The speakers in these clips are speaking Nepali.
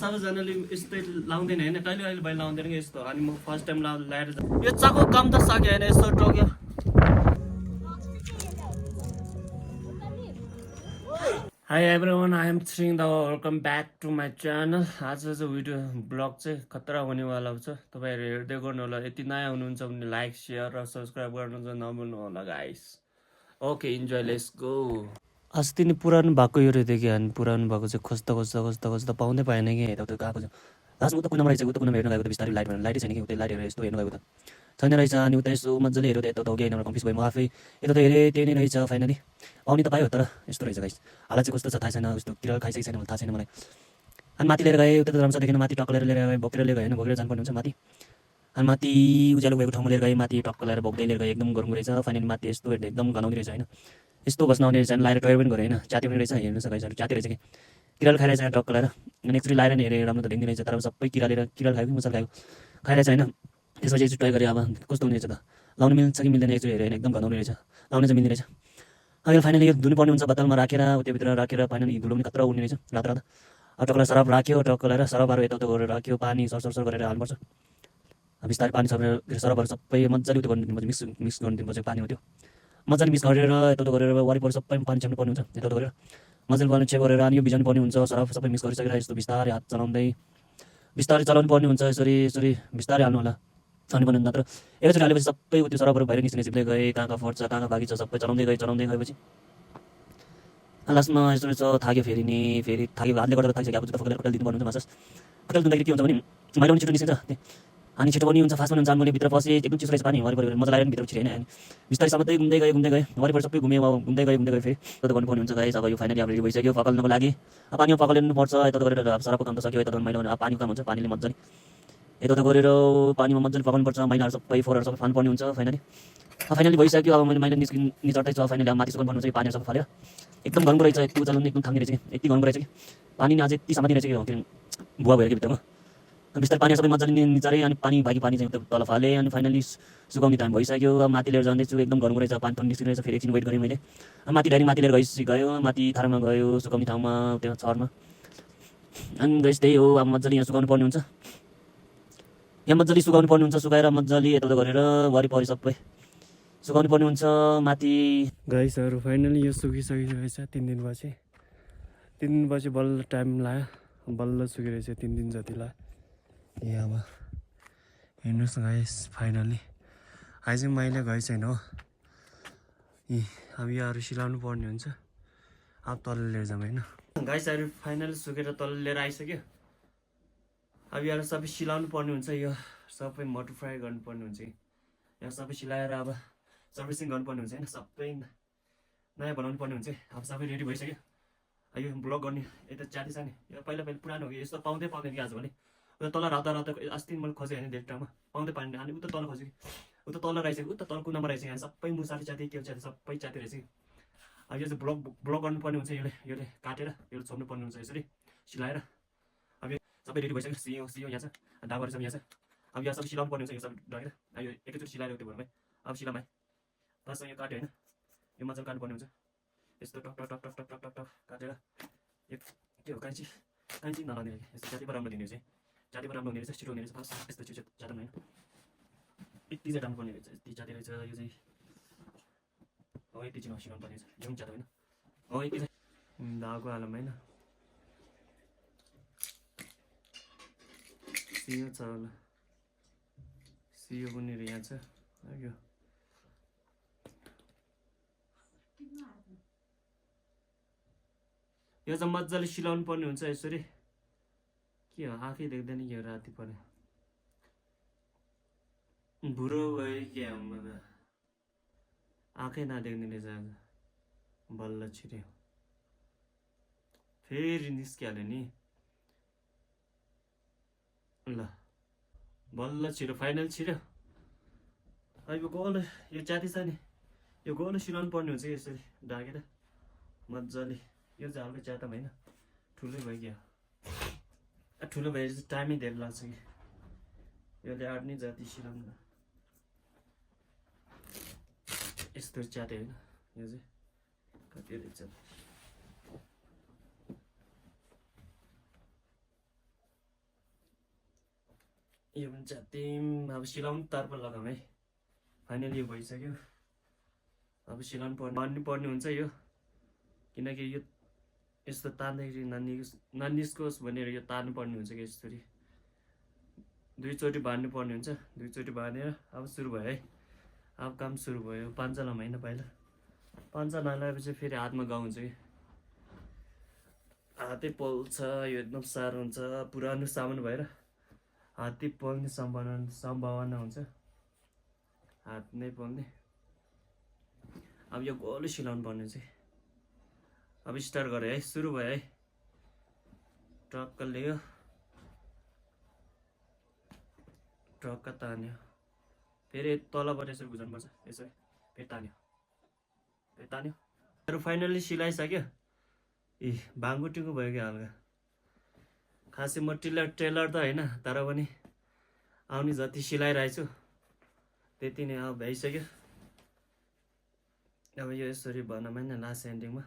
सबैजनाले यस्तै लाउँदैन होइन, कहिले कहिले भाइ लाउँदैन कि यस्तो। अनि म फर्स्ट टाइम लाएर यो चाको काम त सक्यो होइन, यस्तो टोक्यो। Hi everyone, I am Shring the welcome back to my channel. आज चाहिँ भिडियो ब्लग चाहिँ खतरा हुनेवाला छ, तपाईँहरू हेर्दै गर्नु होला। यति नयाँ हुनुहुन्छ भने लाइक सेयर र सब्सक्राइब गर्नु चाहिँ नभुल्नु होला guys. Okay, enjoy, let's go. अस्ति नै पुरानो भएको यो देखेँ, अनि पुरानो भएको चाहिँ खोज्दा पाउँदै पाएन कि यता गएको छ। लास्टमा उता कुनामा रहेछ, उता कुनामा हेर्नु गएको त बिस्तारै लाइटै छैन कि, उतै लाइट हेरेर यस्तो हेर्नु गएको त छैन रहेछ। अनि उता यसो मजाले हेऱ्यो त यता त होइन, कन्फ्युज भयो म आफै। यता त हेरेँ त्यही नै रहेछ। फाइनली पाउने त पायो, तर यस्तो रहेछ गाइस। हालत चाहिँ कस्तो छ थाहा छैन, उस्तो किरा खाइसकेको छैन थाहा छैन मलाई। अनि माथि लिएर गएँ, उता त राम्रो देखेन, माथि टक्क लिएर गएँ, बोकेर लिएर गएँ होइन, बोकेर जानुपर्ने हुन्छ माथि। अनि माथि उज्यालो भएको ठाउँमा लिएर गएँ, माथि टक्क लिएर बोक्दै लिएर गएँ, एकदम गरौँ रहेछ। फाइनली माथि यस्तो हेर्दा एकदम घनाउने रहेछ होइन, यस्तो बस्न आउने रहेछ। अनि लाएर टयर पनि गरेँ होइन, च्याति पनि रहेछ। हेर्नुहोस् गाइसहरू, च्याति रहेछ कि, किराले खाइरहेछ टक्क लाएर। अनि एकचोटि लाएर नि हेरेँ, राम्रो त देख्ने रहेछ, तर सबै किराले खायो कि मसल खायो, खाइरहेछ होइन। त्यसपछि एकचोटि ट्राई गरेँ, अब कस्तो हुने रहेछ त, लाउनु मिल्छ कि मिल्दैन एकचोटि हेरेँ होइन, एकदम घनाउने रहेछ, लाउनु चाहिँ मिल्ने रहेछ। अहिले फाइनली यो धुनुपर्ने हुन्छ बोतलमा राखेर, त्योभित्र राखेर फाइनली धुलो पनि खतरा उड्ने रहेछ रात रात। अब टक्क सरफ राख्यो, टक्क लगाएर सरफहरू यताउता गरेर राख्यो, पानी सर गरेर हाल्नुपर्छ। बिस्तारै पानी सरफहरू सबै मजाले उयो गर्नु मिक्स गर्नु दिनुपर्छ पानी हो त्यो, मजाले मिक्स गरेर यताउता गरेर वरिपरि सबै पानी छ्याप्नु पर्ने हुन्छ। यताउता गरेर मजाले पानी चेक गरेर अनि यो भिजाउनु पर्ने हुन्छ। सरफ सबै मिक्स गरिसकेर यस्तो बिस्तारै हात चलाउँदै बिस्तारै चलाउनु पर्ने हुन्छ। यसरी बिस्तारै हाल्नु होला, चलाउनु पर्ने नत्र एकचोटि हालेपछि सबै त्यो सरफहरू बाहिर निस्किँदै गए, कहाँ फर्छ कहाँ बाँकी छ सबै चलाउँदै गएपछि लास्टमा यसो थाक्यो। फेरि थाक्यो, हातले गर्दा थाकिसक्यो। अब जुत्ता फुकेर दिनुपर्ने हुन्छ मासस। खुट्टाले धुँदाखेरि के हुन्छ भने मैला पनि छिटो निस्किन्छ, अनि छिटो पनि हुन्छ, फास्ट पनि हुन्छ। अनि मैले भित्र पसेँ, एकदम चिसो रहेछ पानी, वरिपरि मजा लागेर भित्र छिरेँ होइन। बिस्तारै समात्दै घुम्दै गएँ, वरिपरि सबै घुमेँ, घुम्दै गएँ फेरि त गर्नुपर्ने हुन्छ गाइस। अब यो फाइनली हाम्रो रेडी भइसक्यो पकाल्नुको लागि। अब पानीमा पकालिनु पर्छ, यता गरेर अब सरफको काम त सक्यो। यता मैला अब पानीको काम हुन्छ, पानीले मजाले यता गरेर पानीमा मजाले पकाउनुपर्छ, मैलाहरू सबै फोहोरहरू सबै फाल्नुपर्ने हुन्छ। फाइनली भइसक्यो। अब मैले मैला निचर्दै छु। फाइनली अब माथि सुकाउनु पर्ने हुन्छ, पानीहरू सबै फालेर एकदम घनको रहेछ, यति उचाल्नु एकदम थाम्ने रहेछ कि, यति घनको रहेछ कि पानी नि अझै यति समात्ने रहेछ कि बुवा भयो कि भित्रमा। बिस्तारै पानी सबै मजाले निचारेँ, अनि बाँकी पानी चाहिँ तल फालेँ। अनि फाइनली सुकाउने टाइम भइसक्यो। अब माथि लिएर जाँदैछु, एकदम घरको रहेछ, पानी पनि निस्किने रहेछ। फेरि एकछिन वेट गरेँ मैले, माथि लिएर गयो, माथि थारामा गयो, सुकाउने ठाउँमा त्यो छरमा। अनि गइस त्यही हो, अब मजाले यहाँ सुकाउनु पर्ने हुन्छ, यहाँ मजाले सुकाउनु पर्ने हुन्छ। सुकाएर मजाले यता गरेर वरिपरि सबै सुकाउनु पर्ने हुन्छ माथि गाइसहरू। फाइनली यो सुकिसकेको रहेछ 3 दिनपछि बल्ल टाइम लाग्यो, बल्ल सुकिरहेछ 3 दिन जति लाग्यो। अब हेर्नुहोस् गाइस, फाइनली आज चाहिँ मैले गएँ छैन हो। अब योहरू सिलाउनु पर्ने हुन्छ, अब तल लिएर जाऊँ होइन गाइसहरू। फाइनली सुकेर तल लिएर आइसक्यो। अब यहाँ सबै सिलाउनु पर्ने हुन्छ, यो सबै मटर फ्राई गर्नुपर्ने हुन्छ कि, यहाँ सबै सिलाएर अब सर्भिसिङ गर्नुपर्ने हुन्छ होइन, सबै नयाँ बनाउनु पर्ने हुन्छ। अब सबै रेडी भइसक्यो। यो ब्लग गर्ने यता च्याति छ नि, यो पहिला पुरानो हो कि, यस्तो पाउँदैन कि आजभोलि। उता तल राता अस्ति मैले खोजेँ होइन धेरै ठाउँमा, पाउँदै पाएन। अनि उता तल खोजेँ कि, उता तल रहेछ कि, उता तल कुनामा रहेछ, यहाँ सबै मुसाले च्याति के च्याति सबै च्याति रहेछ कि। अब यो चाहिँ ब्लग गर्नुपर्ने हुन्छ, यसले काटेर यो छोड्नु पर्ने हुन्छ यसरी सिलाएर। अब यो सबै रेडी भइसक्यो, सियो यहाँ छ, डाबरहरू सब यहाँ छ। अब यहाँ सबै सिलाउनु पर्ने हुन्छ, यो सबै ढकेर अब यो एकैचोटि सिलाएर त्यो भरमा अब सिलामा फर्स्टमा यो काट्यो होइन, यो मजाले काट्नुपर्ने हुन्छ। यस्तो टक काटेर यो के हो कान्छी नलाउने, यस्तो च्यातिबाट राम्रो दिने रहेछ, च्यातिबाट राम्रो हुने रहेछ, छिटो हुने रहेछ, फर्स्ट यस्तो छिटो च्यात्नु होइन। यति चाहिँ टाल्नुपर्ने रहेछ, यति च्याति रहेछ यो चाहिँ। हो यति चाहिँ सिलाउनु पर्ने रहेछ, यो पनि च्यात होइन हो, यति चाहिँ दागो हालौँ होइन। सियो छ होला, सियो पनि यहाँ छ। यो चाहिँ मजाले सिलाउनु पर्ने हुन्छ यसरी। के हो आफै देख्दैन कि राति पऱ्यो, बुढो भयो क्या आँखै नदेख्ने रहेछ आज, बल्ल छिर्यो फेरि निस्किहाल्यो नि। ल बल्ल छिर्यो, फाइनल छिर्यो। अब यो गोलो यो च्याति छ नि, यो गोलो सिलाउनु पर्ने हुन्छ यसरी ढाकेर मजाले। यो चाहिँ हल्का च्याता होइन, ठुलै भयो क्या, ठुलो भएपछि टाइमै धेरै लाग्छ कि, यसले आँट्ने जाति सिलाउनु। यस्तो च्याते होइन, यो चाहिँ कति रहेछ। यो पनि च्यातिम अब सिलाउनु तर्फ लगाऊँ है। फाइनली यो भइसक्यो। अब सिलाउनु पर्ने हुन्छ यो, किनकि यो यस्तो तान्दाखेरि ननिस्कोस् भनेर यो तार्नु पर्ने हुन्छ कि यसरी 2 चोटि बाँध्नु पर्ने हुन्छ। 2 चोटि बाँधेर अब सुरु भयो है। अब काम सुरु भयो। पान्चा नमाइन पहिला, पान्चा नलाएपछि फेरि हातमा गाउँ हुन्छ कि हातै पोल्छ। यो एकदम साह्रो हुन्छ, पुरानो सामान भएर हातै पोल्ने सम्भावना हुन्छ, हात नै पोल्ने। अब यो गोलो सिलाउनु पर्ने चाहिँ अब स्टार्ट गरेँ है, सुरु भयो है। टक्क लियो, टक्क तान्यो, फेरि तलबाट यसरी बुझाउनुपर्छ, यसरी फेरि तान्यो, फेरि तान्यो। फाइनल्ली सिलाइसक्यो। भाङ्गुटिङ्गो भयो क्या हल्का। खासै म टेलर त होइन, तर पनि आउने जति सिलाइरहेछु त्यति नै अब भइसक्यो। अब यो यसरी भनौँ होइन, लास्ट एन्डिङमा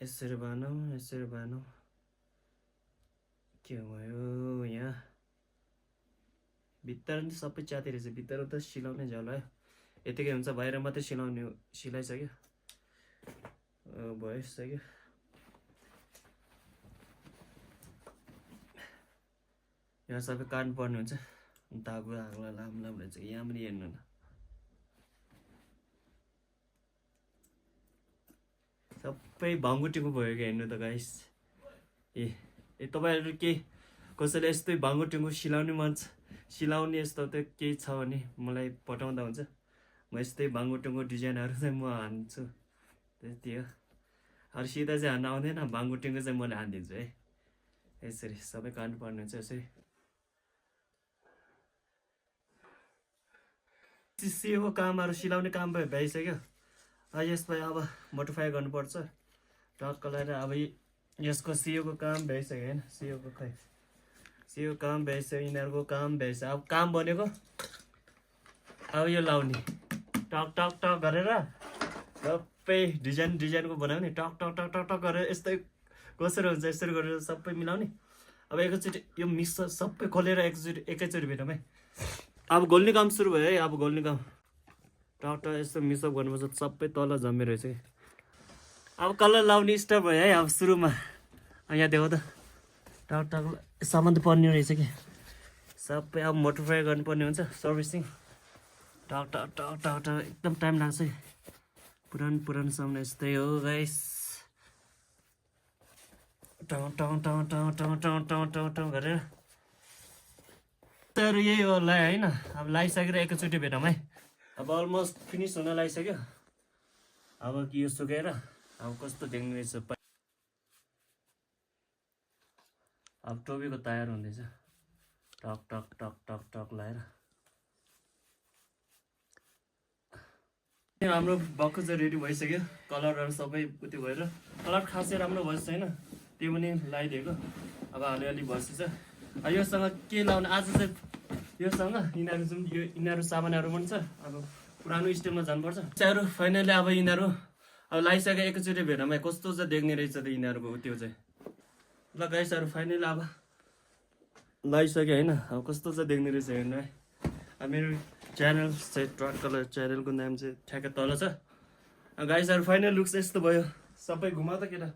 यसरी भनौँ, यसरी भनौँ। के भयो यहाँ भित्र नि सबै च्याति रहेछ, भित्र त सिलाउने झ्याल है। यतिकै हुन्छ, बाहिर मात्रै सिलाइसक्यो, भइसक्यो। यहाँ सबै काट्नु पर्ने हुन्छ। तागु आग्ला लामो रहेछ, यहाँ पनि हेर्नु न, सबै भाङ्गुटिङ्गो भयो क्या। हेर्नु त गाइस, तपाईँहरू के कसैले यस्तै भाङ्गुटिङ्गो सिलाउने यस्तो त केही छ भने मलाई पठाउँदा हुन्छ। म यस्तै भाङ्गुटिङ्गो डिजाइनहरू चाहिँ म हान्छु, त्यति हो। अरू सिधा चाहिँ हान्न आउँदैन, भाङ्गुटिङ्गो चाहिँ मैले हानिदिन्छु है। यसरी सबै काट्नु पर्ने हुन्छ। यसरी सिएको कामहरू सिलाउने काम भइसक्यो। यसमा अब मोडिफाई गर्नुपर्छ टक्क लगाएर। अब यसको सियोको काम भइसक्यो होइन, सियोको काम भइसक्यो, यिनीहरूको काम भइसक्यो। अब काम भनेको अब यो लाउने, टक टक टक गरेर सबै डिजाइनको बनाउने, टक टक टक टक टक गरेर यस्तै कसरी हुन्छ यसरी गरेर सबै मिलाउने। अब एकैचोटि यो मिक्स सबै खोलेर एकैचोटि भेटौँ है। अब घोल्ने काम सुरु भयो है। अब घोल्ने काम टक टक यस्तो मिक्सअप गर्नुपर्छ, सबै तल जम्मे रहेछ कि। अब कलर लाउने स्टार्ट भयो है। अब सुरुमा यहाँ देखो त, टक टक सामान त पर्ने रहेछ कि सबै। अब मोडिफाई गर्नुपर्ने हुन्छ, सर्भिसिङ टक टक टक टक टक एकदम टाइम लाग्छ है। पुरानो सामान यस्तै हो गाइस। टाउ टाउ टाउ टाउ टाउ टाउ टाउ टाउ टाउ गरेर तर यही हो लाइ होइन। अब लाइसकेर एकैचोटि भेटौँ है। अब अलमोस्ट फिनिस हुन लागिसक्यो। अब यो सुकाएर अब कस्तो देख्ने रहेछ। अब टोपीको तयार हुँदैछ, टक टक टक टक टक लगाएर। हाम्रो बक्खु चाहिँ रेडी भइसक्यो। कलरहरू सबै उति भएर, कलर खासै राम्रो भएछ छैन, त्यो पनि लगाइदिएको। अब अलिअलि भएछ। योसँग के लाउने आज चाहिँ, योसँग यिनीहरू सामानहरू पनि छ। अब पुरानो स्टाइलमा जानुपर्छ। चाहरू फाइनली अब यिनीहरू अब लगाइसक्यो। एकैचोटि भेटौँ है, कस्तो चाहिँ देख्ने रहेछ त यिनीहरूको त्यो चाहिँ। ल गाइसहरू फाइनली अब लगाइसक्यो होइन। अब कस्तो चाहिँ देख्ने रहेछ हेर्नु है। अब मेरो च्यानल चाहिँ ट्रक कलर च्यानलको नाम चाहिँ ठ्याक्कै तल छ। गाइसहरू फाइनल लुक्स यस्तो भयो। सबै घुमा त केटा,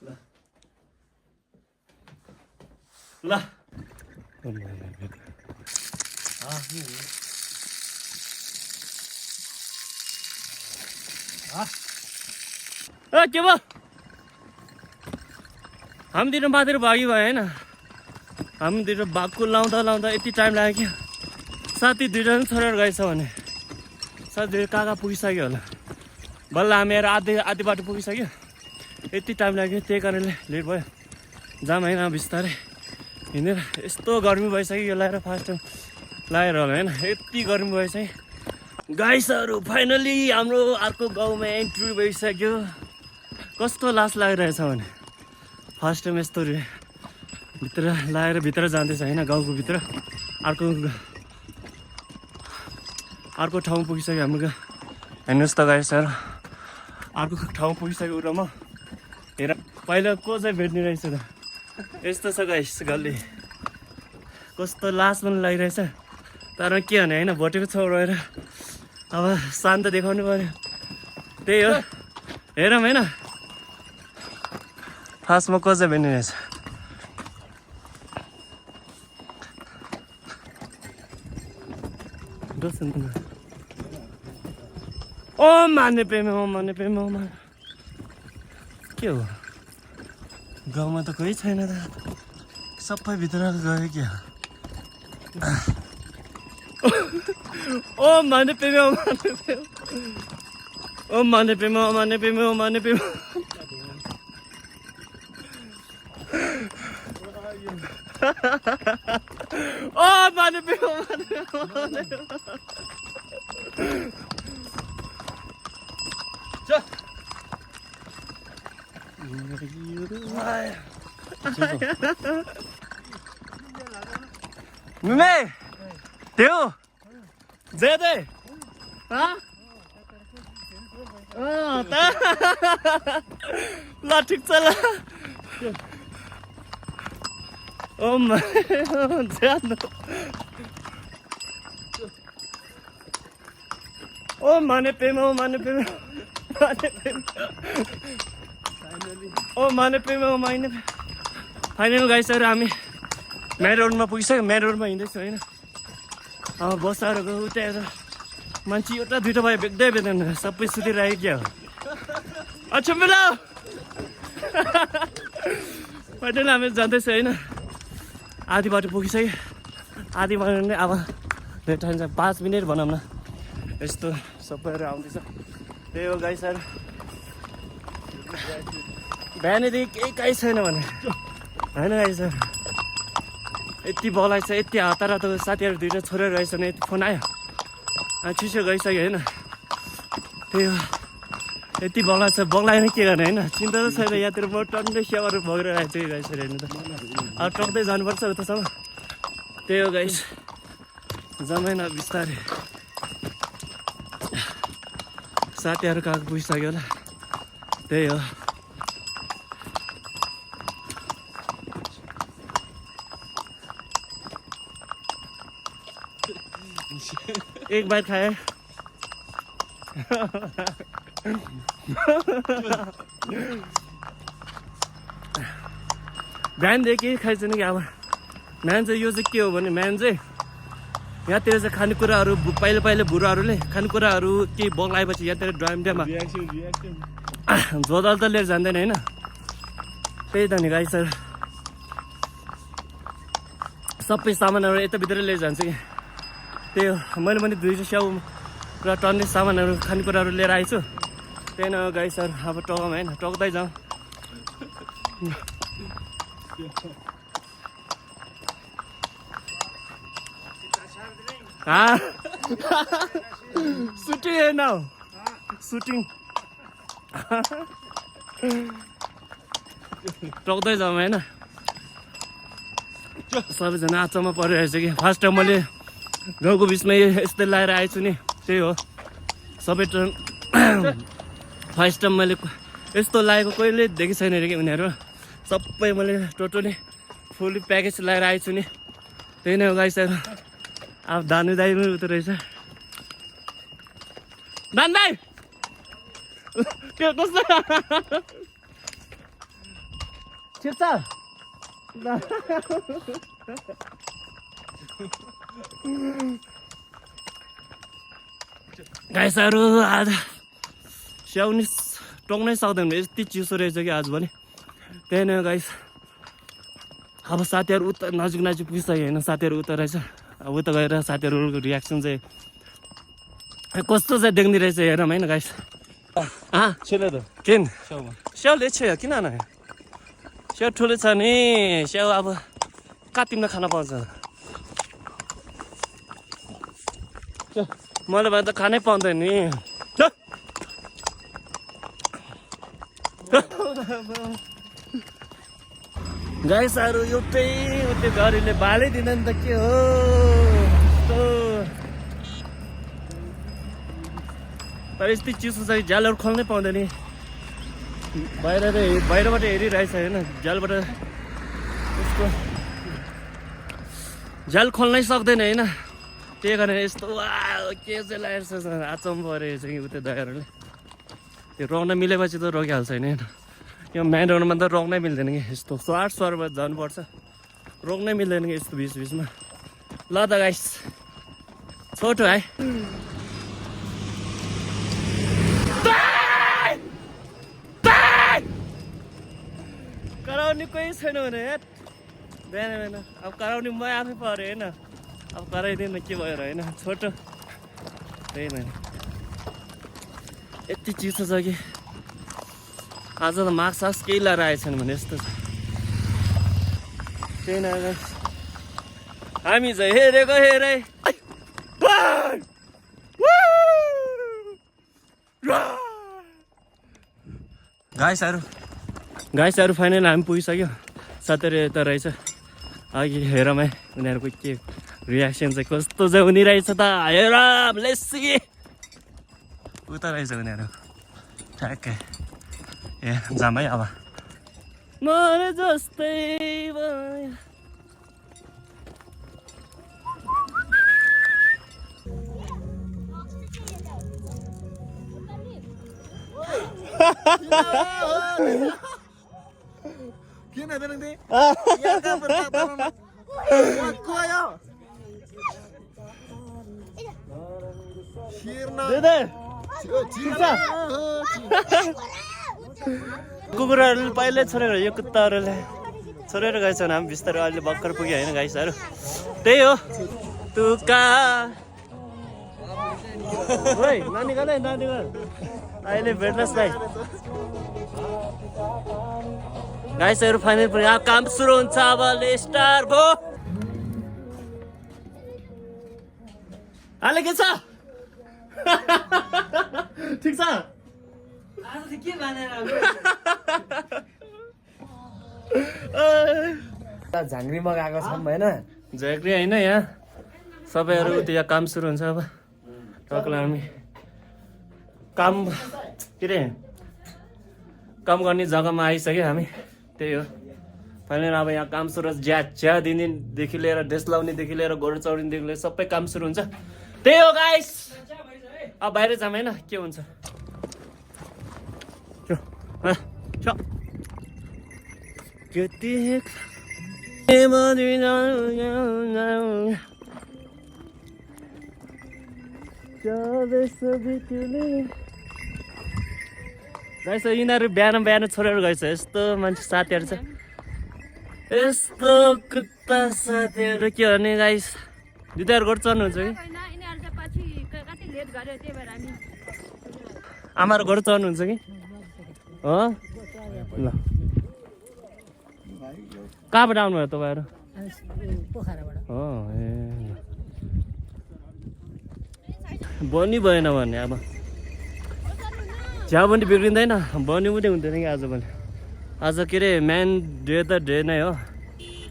ल ल के भयो हामीतिर बाँधेर भागी भयो होइन। हामीतिर भागको लाउँदा यति टाइम लाग्यो क्या। साथी दुइटा पनि छोडेर गएछ भने साथी कहाँ पुगिसक्यो होला। बल्ल हामीहरू आधी बाटो पुगिसक्यो। यति टाइम लाग्यो, त्यही कारणले लेट भयो। जाम होइन, बिस्तारै हिँडेर। यस्तो गर्मी भइसक्यो यो लगाएर, फर्स्ट टाइम लगाएर होला होइन। यति गर्मी भइसक्यो। गाइसहरू फाइनली हाम्रो अर्को गाउँमा एन्ट्री भइसक्यो। कस्तो लाज लागिरहेछ भने फर्स्ट टाइम यस्तो भित्र लगाएर भित्र जाँदैछ होइन। गाउँको भित्र अर्को ठाउँ पुगिसक्यो हाम्रो। हेर्नुहोस् त गाइसहरू, अर्को ठाउँ पुगिसक्यो उठामा। हेर पहिला को चाहिँ भेट्ने रहेछ त। यस्तो छ गाइस गल्ली। कस्तो लास पनि लागिरहेछ तर के भने होइन भोटेको छेउ रहेर अब शान्त देखाउनु पर्यो त्यही हो हेरौँ होइन खासमा को चाहिँ बनिरहेछ ओ माने पेमे के हो गाउँमा त कोही छैन त सबै भित्र गयो क्या ओ माने पेमे ओ माने पेमे मुमे त्यो जे दे ल ठिक छ ल ओ माने पेमे फाइनल गाइसहरू हामी मेन रोडमा पुगिसक्यो मेन रोडमा हिँड्दैछु होइन अब बसहरू उठाएर मान्छे एउटा दुइटा भयो बेच्दै बेच्दैन सबै सुतिरहेको क्या हो अच्छा मिला फाइनल हामी जाँदैछ होइन आधी बाटो पुगिसक्यो आधी बाटो नै अब धेरै टाइम छ 5 मिनट भनौँ न यस्तो सबैहरू आउँदैछ त्यही हो गाइसहरू बिहानदेखि केही काहीँ छैन भने होइन गाइसहरू यति बलाइ छ यति हतार त साथीहरू दुइटा छोरा रहेछ भने यति फोन आयो चिसो गइसक्यो होइन त्यही हो यति बग्ला छ बग्लाएन के गर्ने होइन चिन्ता त छैन यहाँतिर म टन्डै सेवाहरू भगेर आएको छु गाइसहरू हेर्नु त अब टक्दै जानुपर्छ उतासम्म त्यही हो गाइस जमाइन बिस्तारै साथीहरू कहाँ पुगिसक्यो होला त्यही हो एक बार खाए बिहानदेखि खाइन्छ नि कि अब बिहान चाहिँ यो चाहिँ के हो भने बिहान चाहिँ यहाँतिर चाहिँ खानेकुराहरू पहिला पहिला बुढाहरूले खानेकुराहरू केही बग्लाएपछि यहाँतिर ड्याममा झोदाल त लिएर जान्दैन होइन त्यही त नि गाइस सबै सामानहरू यताभित्र लिएर जान्छ कि त्यही हो मैले पनि 200 स्याउ र टन्ने सामानहरू खानेकुराहरू लिएर आएछु त्यही न गाइसहरू अब टकाउँ होइन टक्दै जाउँ सुटिङ हेर्न सुटिङ टक्दै जाउँ होइन सबैजना आचम्म परिरहेछ कि फर्स्ट टाइम मैले गाउँको बिचमा यस्तै लगाएर आएछु नि त्यही हो सबै फर्स्ट टाइम मैले यस्तो लागेको कहिले देखेको छैन अरे कि उनीहरू सबै मैले टोटली फुल्ली प्याकेज लगाएर आएछु नि त्यही नै हो गाइसहरू अब दानु दाइ पनि उतो रहेछ दान दाइ त्यो कस्तो ठिक छ गाइसहरू आज स्याउनी टक्नै सक्दैन यति चिसो रहेछ कि आज पनि त्यही नै गाइस अब साथीहरू उता नजिक नजिक पुगिसक्यो होइन साथीहरू उता रहेछ अब उता गएर साथीहरूको रियाक्सन चाहिँ कस्तो चाहिँ देख्ने रहेछ हेरौँ होइन गाइस किन स्याउ लेछ किन न स्याउ ठुलो छ नि स्याउ अब काटिँदा खान पाउँछ मैले भने त खानै पाउँदैन नि गाइसहरू एउटै उतै घरले बालै दिँदैन त के हो तर यस्तै चिसो छ जालहरू खोल्नै पाउँदैन बाहिरबाट हेरिरहेछ होइन जालबाट यसको झ्याल खोल्नै सक्दैन होइन, त्यही कारण यस्तो वा के चाहिँ लागेको छ अचम्म परेको छ कि उतै दाइहरूले। त्यो रोक्न मिलेपछि त रोकिहाल्छ होइन, यो मेन रोडमा त रोक्नै मिल्दैन कि, यस्तो स्वारमा जानुपर्छ, रोक्नै मिल्दैन कि यस्तो बिचमा। ल त गाइस छोटो है। कराउने कोही छैन भने यार बिहान बिहान अब कराउने म आफै पऱ्यो होइन, अब कराइदिएन के भएर होइन, छोटो त्यही भएन। यति चिसो छ कि आज त मास्क सास्क केही लगाएर आएछन् भने यस्तो छ। त्यही न हामी चाहिँ हेरेको हेरे गाइसहरू फाइनल हामी पुगिसक्यो। साथीहरू यता रहेछ अघि हेरमै, उनीहरूको के रियाक्सन चाहिँ कस्तो चाहिँ हुने रहेछ त हेर लेसी उता रहेछ उनीहरू ठ्याक्कै। ए जाम है अब मरे जस्तै भयो। किन बेनङदे यहाँ का पर को आयो शिरना दे चिसा कुकुरहरूले पहिल्यै छोडेर यो कुत्ताहरूले छोडेर गएछन्। हामी बिस्तारै अहिले भर्खर पुग्यो होइन गाइसहरू, त्यही हो तुका नानी गल अहिले भेट्नुहोस् भाइ। गाइसहरू फाइनल पनि अब काम सुरु हुन्छ, अब स्टार गो अहिले के छ ठिक छ झाङ्ग्रीमा गएको छौँ होइन, झाँक्री होइन यहाँ सबैहरू यहाँ काम सुरु हुन्छ। अब टक्क हामी काम के अरे काम गर्ने जग्गामा आइसक्यो हामी, त्यही हो फाइनल। अब यहाँ काम सुरु ज्या दिनेदेखि लिएर ड्रेस लाउनेदेखि लिएर गोरु चढ्नेदेखि लिएर सबै काम सुरु हुन्छ, त्यही हो गाइस। अब बाहिर जाम होइन के हुन्छ। गाइस यिनीहरू बिहान बिहान छोडेर गएछ, यस्तो मान्छे साथीहरू छ, यस्तो कुत्ता साथीहरू के भने गाइस। दिदीहरू गोरु चढ्नुहुन्छ कि आमाहरू गोरु चढ्नुहुन्छ कि हो? ल कहाँबाट आउनुभयो तपाईँहरू? हो ए बनी भएन भने अब चिया पनि बिग्रिँदैन, बनी पनि हुँदैन कि आज पनि। आज के अरे मेन डे त डे नै हो,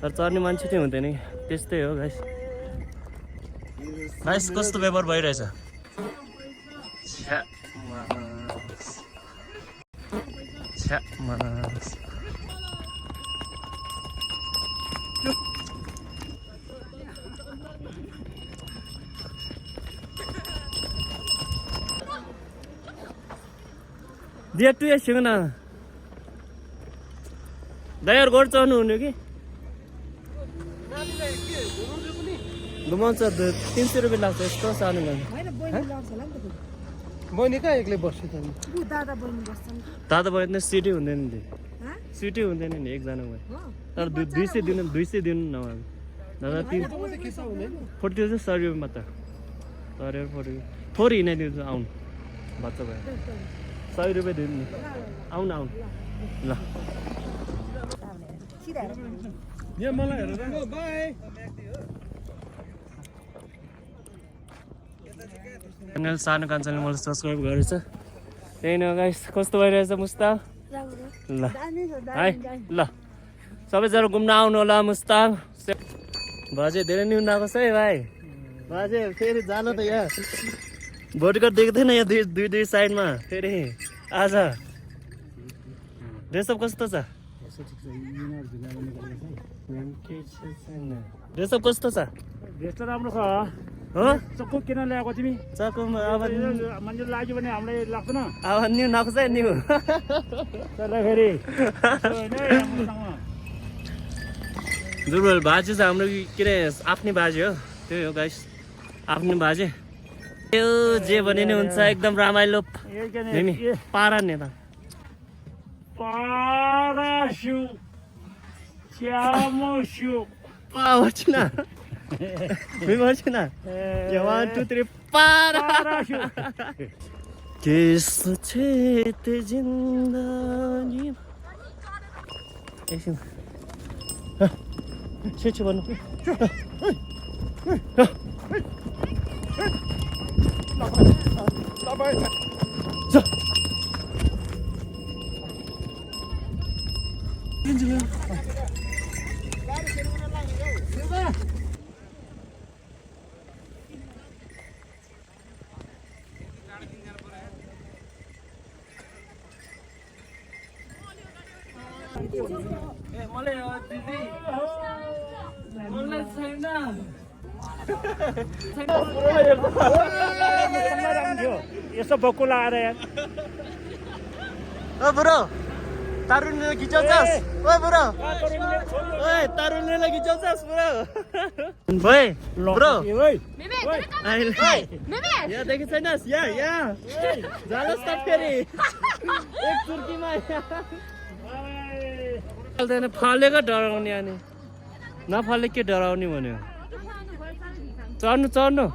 तर चढ्ने मान्छे चाहिँ हुँदैन कि, त्यस्तै हो गाइस। गाइस कस्तो व्यवहार भइरहेछ दिया टु यसो न दाइहरू गोरु चढ्नु हुने कि घुमाउँछ 300 रुपियाँ लाग्छ यस्तो सानो लाग्छ। बहिनी कहाँ एक्लै बस्छु त? दादा भयो भने सिटी हुँदैन नि, सिटी हुँदैन नि एकजनामा, तर 200 दिनु न दादा। 40 चाहिँ 100 रुपियाँ मात्र, तर 40 थोरै हिँडाइदिन्छु आउनु बच्चा भयो 100 रुपियाँ दिनु नि, आउनु ल। यहाँ मलाई हेरेर बाई सानो कान्छाले मलाई सब्सक्राइब गरेछ, त्यही न गाइस। कस्तो भइरहेछ मुस्ताक? ल है ल सबैजना घुम्न आउनु होला मुस्ताक। बाजे धेरै नि उनीहरूको छ है भाइ, बाजे फेरि जानु त यहाँ भोटकर देख्दैन यहाँ दुई साइडमा फेरि। आज ड्रेसअप कस्तो छ? रेसप कस्तो छ भेस्ट राम्रो छ हो चक्कु किन ल्याएको तिमी चक्कुमा अब मान्छे लाग्यो भने हामीलाई लाग्दैन अब न्यु नक्छ न्यु तर फेरि दुर्बल बाजे चाहिँ हाम्रो के अरे आफ्नै बाजे हो त्यही हो गाइस आफ्नै बाजे त्यो जे भने नि हुन्छ एकदम रमाइलो पारा नि त पारासु च्यामसु వచ్చిన మేము వచ్చిన 1 2 3 पारासु किस छेते जिंदगी एकछिन छेछु भन्नु यसो बक्कु लगाएर यार ओ बुढो तारुण्यले खिचाउँछस् ओ बुढो ओए तारुण्यले खिचाउँछस् बुढो भए बुढो यहाँ देखि छैनस् यहाँ जानुहोस् त फेरि एक चुर्कीमा फाल्दैन फालेको डराउने अनि नफाले के डराउने भन्यो चढ्नु चढ्नु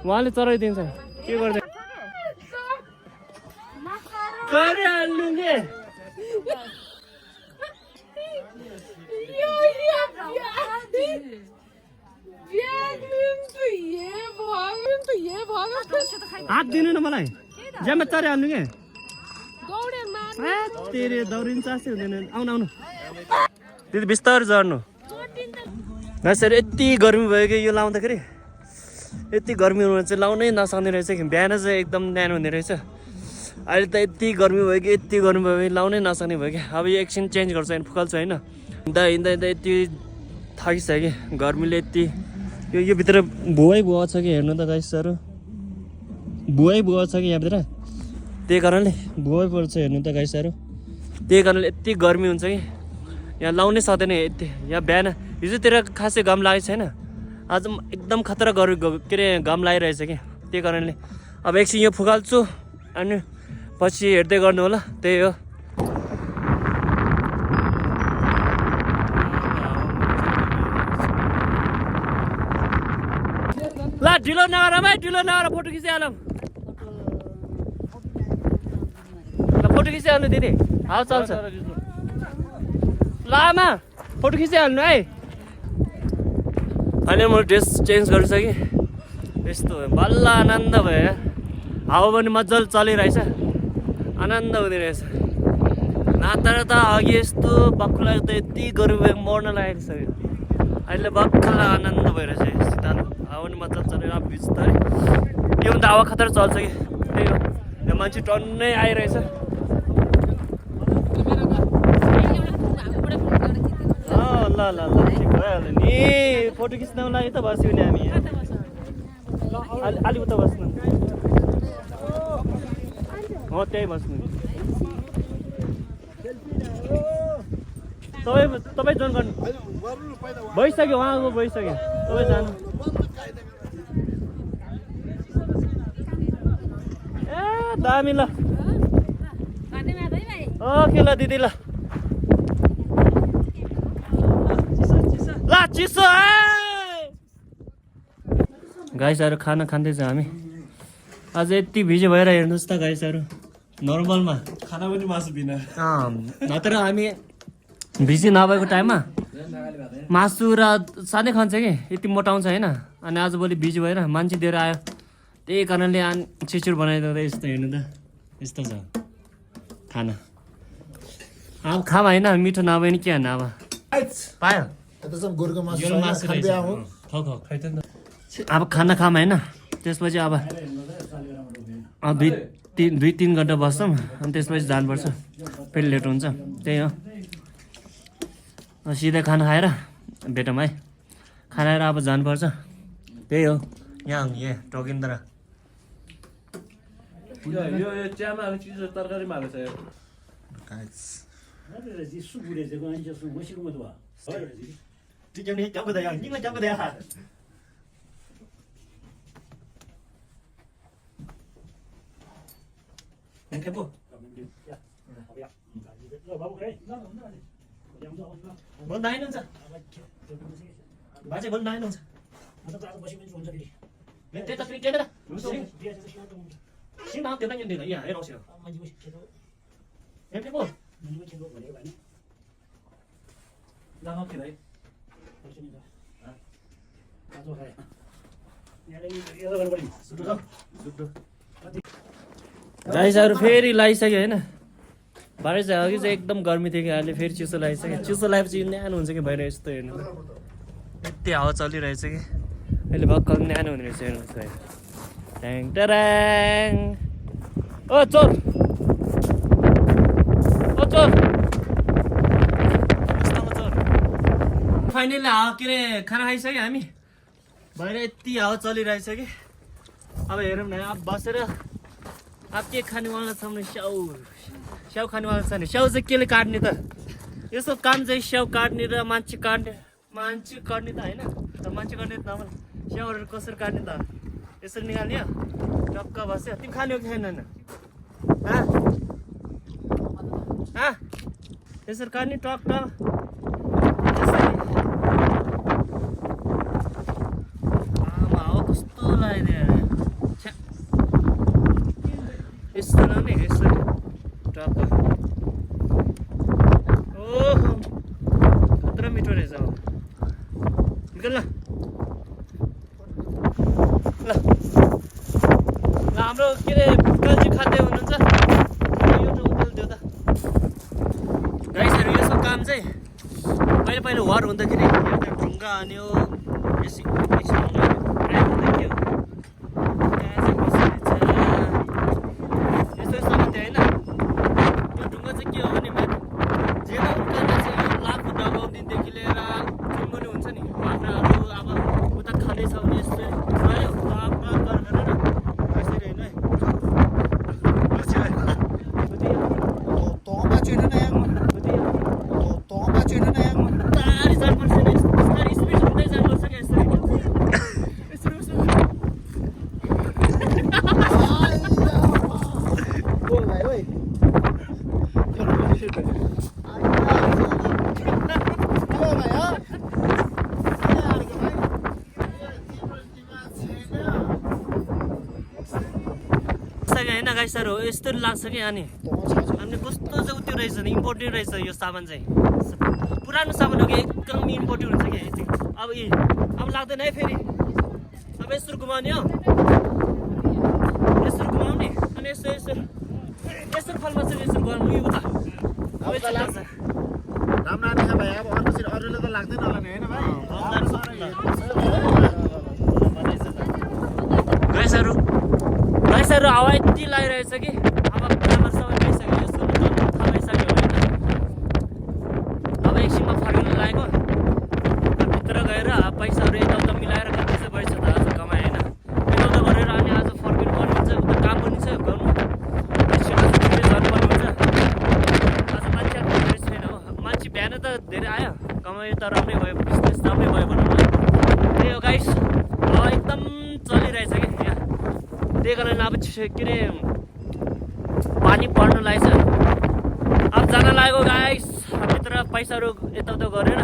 उहाँले चढाइदिन्छ के गर्दै गरिहाल्नु के हात दिनु न मलाई ज्यामा चढिहाल्नु के तेरे दौडिनु चासै हुँदैन आउनु आउनु दिदी बिस्तारै चढ्नु सर यति गर्मी भयो कि यो लाउँदाखेरि यति गर्मी हुनु चाहिँ लाउनै नसक्ने रहेछ कि बिहान चाहिँ एकदम न्यानो हुने रहेछ अहिले त यति गर्मी भयो कि यति गर्मी भयो कि लाउनै नसक्ने भयो कि अब यो एकछिन चेन्ज गर्छ होइन फुकाल्छ होइन हिँड्दा हिँड्दा हिँड्दा यति थाकिसक्यो कि गर्मीले यति यो भित्र भुवै भुवा छ कि हेर्नु त गाइसहरू भुवै भुवा छ कि यहाँभित्र त्यही कारणले भुवै पर्छ हेर्नु त गाइसहरू त्यही कारणले यति गर्मी हुन्छ कि यहाँ लाउनै सक्दैन यति यहाँ बिहान हिजोतिर खासै घाम लागेको छैन आज एकदम खतरा के अरे घाम लागिरहेछ कि त्यही कारणले अब एकछिन यो फुकाल्छु अनि पछि हेर्दै गर्नु होला त्यही हो ल ढिलो नगर भाइ ढिलो नगर फोटो खिचिहालौँ ल फोटो खिचिहाल्नु दिदी हाउ चल्छ ल आमा फोटो खिचिहाल्नु है अहिले म ड्रेस चेन्ज गरिसकेँ यस्तो बल्ल आनन्द भयो यार हावा पनि मजाले चलिरहेछ आनन्द हुँदो रहेछ नाता त अघि यस्तो बक्खु लाग्यो त यति गर्मी मर्न लागिसक्यो अहिले बक्खल आनन्द भइरहेछ शीतल हावा पनि मजाले चलिरहेको बिस्तारै यो त हावा खतरा चल्छ कि त्यही हो यो मान्छे टन्नै आइरहेछ ल ल ल ठिक भइहाल्यो नि फोटो खिच्नको लागि त बस्यो नि हामी अलि उता बस्नु हो त्यही बस्नु तपाईँ जोइन गर्नु भइसक्यो उहाँको भइसक्यो तपाईँ जानु ए दामी ल ओके ल दिदी ल चिसो गाइसहरू खाना खाँदैछ हामी आज यति भिजो भएर हेर्नुहोस् त गाइसहरू नर्मलमा खाना पनि मासु बिना नत्र हामी भिजी नभएको टाइममा मासु र सानै खान्छ कि यति मोटाउँछ होइन अनि आजभोलि भिजी भएर मान्छे दिएर आयो त्यही कारणले छिचुर बनाइदिँदा यस्तो हेर्नु त यस्तो छ खाना अब खाम होइन मिठो नभए नि के हाल्नु अब पायो अब खाना खाम होइन त्यसपछि अब दुई तिन घन्टा बस्छौँ अनि त्यसपछि जानुपर्छ फेरि लेट हुन्छ त्यही हो सिधै खाना खाएर भेटौँ है। खाना खाएर अब जानुपर्छ। त्यही हो यहाँ टोकिँदैन। यो चियामा हाल्ने चिज तरकारीमा हालेछ यो बोल्दा आइनुहुन्छ बाजे बोल्दा आइनुहुन्छ त्यता फेरि टेनेर सिङ त्यो त यहाँ हेर आउँछ हेर्ने पो गाइसहरू फेरि लगाइसक्यो होइन। बाह्र चाहिँ अघि चाहिँ एकदम गर्मी थियो कि अहिले फेरि चिसो लगाइसक्यो। चिसो लगाएपछि न्यानो हुन्छ कि भइरहेको यस्तो हेर्नु यति हावा चलिरहेछ कि अहिले भर्खर न्यानो हुने रहेछ हेर्नुहोस् भाइ। ट्याङ ट्याङ ओ चोर ओ चोर फाइनली हावा के अरे खाना खाइसक्यो हामी। बाहिर यति हावा चलिरहेछ कि अब हेरौँ न अब बसेर अब के खानेवाला छ भने स्याउ खानेवाला छ नि। स्याउ चाहिँ केले काट्ने त यसो काम चाहिँ स्याउ काट्ने र मान्छे काट्ने त होइन मान्छे काट्ने त नभए स्याउहरू कसरी काट्ने त यसरी निकाल्ने टक्क बस्यो। तिमी खाने हो कि खाएन यसरी काट्ने टक्क हावा कस्तो लगाइदियो यस्तो नि यसरी टक्क ओहो खतरा मिठो रहेछ। अब निकल ल हाम्रो के अरे भुटकलजी खाँदै हुनुहुन्छ यो उकालो त्यो त गाइसहरू यसो काम चाहिँ पहिला वार हुँदाखेरि एउटा ढुङ्गा हान्यो होइन गाइसहरू यस्तो लाग्छ कि अनि कस्तो चाहिँ उत्यो रहेछ नि इम्पोर्टेन्ट रहेछ यो सामान चाहिँ। पुरानो सामान हो कि एकदम इम्पोर्टेन्ट हुन्छ कि अब लाग्दैन है फेरि। अब यसरी घुमाउने हो यसरी घुमाउने अनि यसरी फलमा चाहिँ यसरी गर्नु यो उता अब यस्तो लाग्छ राम्रो आएको भाइ। अब अरूले त लाग्दैन होला नि होइन भाइ। गाइसहरू हावा यति लगाइरहेछ कि अब बराबर सबै भइसक्यो यस्तो थाहा भइसक्यो होइन। अब एकछिनमा फर्किनु लागेको भित्र गएर पैसाहरू यताउता मिलाएर कति चाहिँ भइसक्यो त आज कमाएँ होइन। यताउता गरेर अनि आज फर्किनु पर्ने हुन्छ उता काम पनि छ गर्नु जानुपर्ने हुन्छ। आज मान्छेहरू छैन हो मान्छे बिहान त धेरै आयो कमाइ त राम्रै भयो बिजनेस राम्रै भयो भनौँ न। त्यही हो गाइस हावा एकदम चलिरहेछ कि यहाँ त्यही कारण अब के अरे पानी पर्न लागेछ। अब जान लागेको गाइस भित्र पैसाहरू यताउता गरेर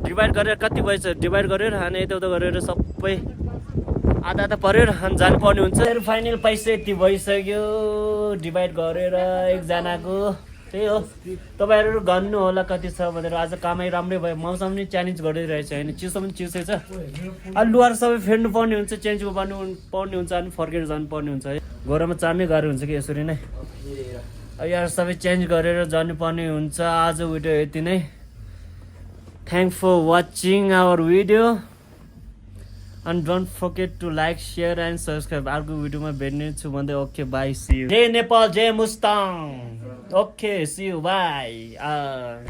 डिभाइड गरेर कति भएछ डिभाइड गरेर अनि यताउता गरेर सबै आधा आधा परेर अनि जानुपर्ने हुन्छ। फाइनल पैसा यति भइसक्यो डिभाइड गरेर एकजनाको। त्यही हो तपाईँहरू गर्नु होला कति छ भनेर। आज कामै राम्रै भयो मौसम पनि च्यालेन्ज गरिरहेछ होइन चिसो पनि चिसै छ। अब लुगाहरू सबै फेर्नु पर्ने हुन्छ चेन्ज गर्नु पर्ने हुन्छ अनि फर्केर जानुपर्ने हुन्छ है। गरममा चामै गाह्रो हुन्छ कि यसरी नै यहाँ सबै चेन्ज गरेर जानुपर्ने हुन्छ। आज भिडियो यति नै। Thank for watching our video and don't forget to like share and subscribe. अर्को भिडियोमा भेट्ने छु भन्दै ओके बाई सी यू। जय नेपाल जय Mustang. Okay see you by.